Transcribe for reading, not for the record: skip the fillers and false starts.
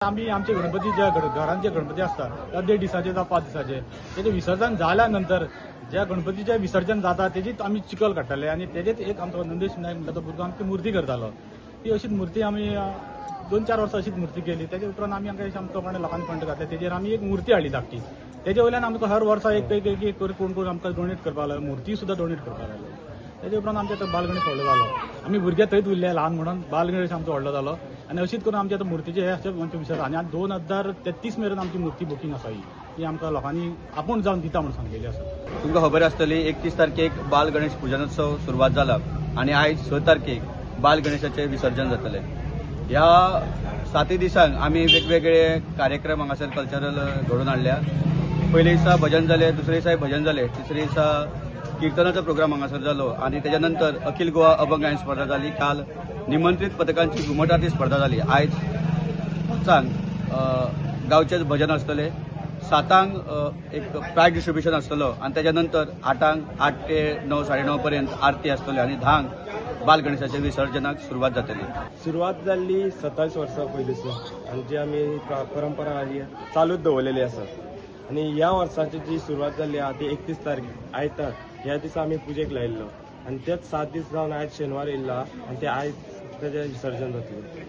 आमी आमचे गणपती ज्या घरांचे गणपती आसता त्या 1.5 दिसाचे जावं 5 दिसाचे तेजे विसर्जन जाल्या नंतर ज्या गणपतीचें विसर्जन जाता तेजीच आमी चिखल काडटाले आनी तेजेच एक आमचो नंदेश नायक म्हणटा तो भुरगो आमची मुर्ती करतालो. ती अशीच मुर्ती आमी 2-4 वर्सां अशीच मुर्ती केली. तेजे उपरांत आमी आमकां आमकां कोणें लोकांनी फंड घातले तेजेर आमी एक मुर्ती हाडली धाकटी. तेजे वयल्यान आमकां हर वर्सा एक एक एक एक कोण कोण आमकां डोनेट करपाक लागलो, मुर्ती सुद्दां डोनेट करपाक लागले. तेजे उपरांत आमच्या आतां बालगणेश व्हडलो जालो, आमी भुरगे थंयच उरले ल्हान म्हणून बालगणेश आमचो व्हडलो जालो आनी अशीच करून आमच्या आतां मुर्तीचे हे अशें आमचे विसर. आनी आतां 2033 मेरेन आमची मुर्ती बुकींग आसा ही आमकां लोकांनी आपूण जावन दिता म्हणून सांगलेली आसा. तुमकां खबर आसतली 31 तारखेक बाल गणेश पुजनोत्सव सुरवात जाला आनी आयज 6 तारखेक बाल गणेशाचें विसर्जन जातलें. ह्या 7 दिसांक आमी वेगवेगळे कार्यक्रम हांगासर कल्चरल घडोवन हाडल्या. पयले दिसा भजन जालें, दुसरे दिसा भजन जालें, तिसरे दिसा किर्तनाचो प्रोग्राम हांगासर जालो आनी तेच्या नंतर अखिल गोवा अभंग गायन स्पर्धा जाली. काल निमंत्रीत पथकांची घुमट आरती स्पर्धा जाली. आयज 5 गांवचेच भजन आसतलें, 7 एक प्रायज डिस्ट्रिब्युशन आसतलो आनी तेच्या नंतर 8 ते 9 9:30 पर्यंत आरती आसतली आनी 10 बाल गणेशाच्या विसर्जनाक सुरवात जातली. सुरवात जाल्ली 27 वर्सां पयलींसून आनी जी आमी परंपरा आली चालूच दवरलेली आसा आनी ह्या वर्साची जी सुरवात जाल्ली आहा ती 31 तारखेक आयतार ह्या दिसा आमी पुजेक लायिल्लो आनी तेच 7 दीस जावन आयज शेनवार येयल्लो आनी ते आयज तेजें विसर्जन जातलें.